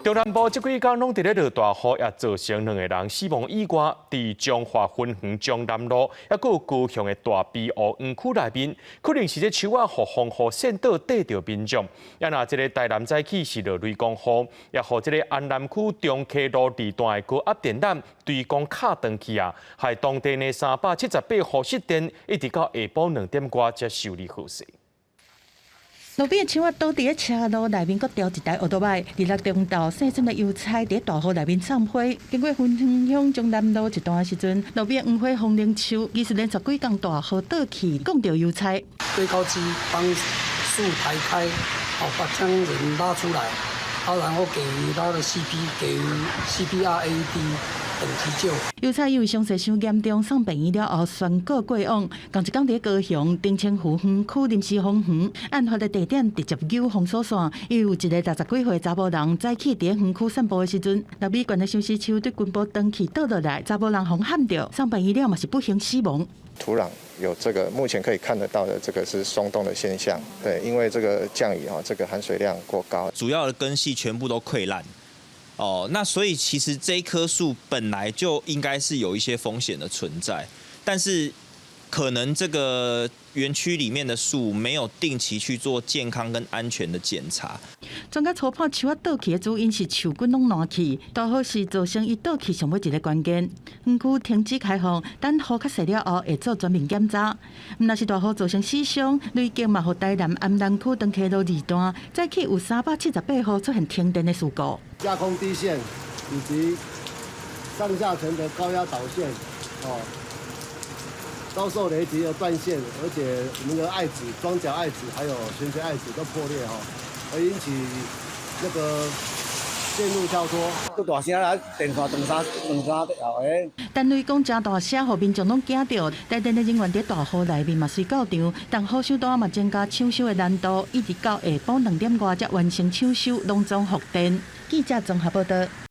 中南部這幾工攏佇咧落大雨，也造成兩個人死亡以外，佇彰化芬園彰南路，猶閣有高雄的大埤湖園區內面，可能是這樹仔予風雨扇倒，硩著民眾。啊若這个台南早起是落雷公雨，也予這个安南區中溪路二段的高壓電纜隨光敲斷去啊，害當地的378戶失電，一直到下晡2點外才修理好勢。路邊的樹仔倒佇咧車路內面，閣掉一台歐多擺。二六中晝，細心的油菜佇大雨內面摠花。經過芬園鄉中南路一段的時陣，路邊黃花風鈴樹，其實連續幾工大雨倒去，摃著油菜。堆高機幫樹抬開，好把將人拉出來，啊，然後給予他的 CP，給予 CPR AED 等急救。油菜因為傷勢傷嚴重，送病院了後宣告過往。仝一工佇高雄澄清湖園區臨時封園，案發的地點直接揪封鎖線，因為有一个60幾歲查某人早起佇園區散步的時陣，6米懸的相思樹對根部斷去倒落來，查某人予撼著，送病院了嘛是不幸死亡。土壤有這個目前可以看得到的，這個是鬆動的現象。對，因為這個降雨啊，這個含水量過高，主要的根系全部都潰爛。哦，那所以其實這一棵樹本來就應該是有一些風險的存在，但是可能這個園區裡面的樹沒有定期去做健康跟安全的檢查。專家初判樹仔倒去的主因是樹根攏爛去，大雨是造成伊倒去上尾一个關鍵。園區停止開放，等雨較細了後會做全面檢查。毋但是大雨造成死傷，累計嘛予台南安南區長溪路二段早起有378戶出現停電的事故。架空低線以及上下層的高壓導線，哦，遭受雷擊而斷線，而且我們的礙子、裝甲礙子還有懸垂礙子都破裂哈，而引起那個線路跳脫。都大聲啦，電線斷三斷三後個。但雷公誠大聲，予民眾攏驚著。台電的人員佇大雨內面嘛隨到場，但雨收大嘛增加搶修的難度，一直到下晡2點外才完成搶修，攏總復電。記者綜合報道。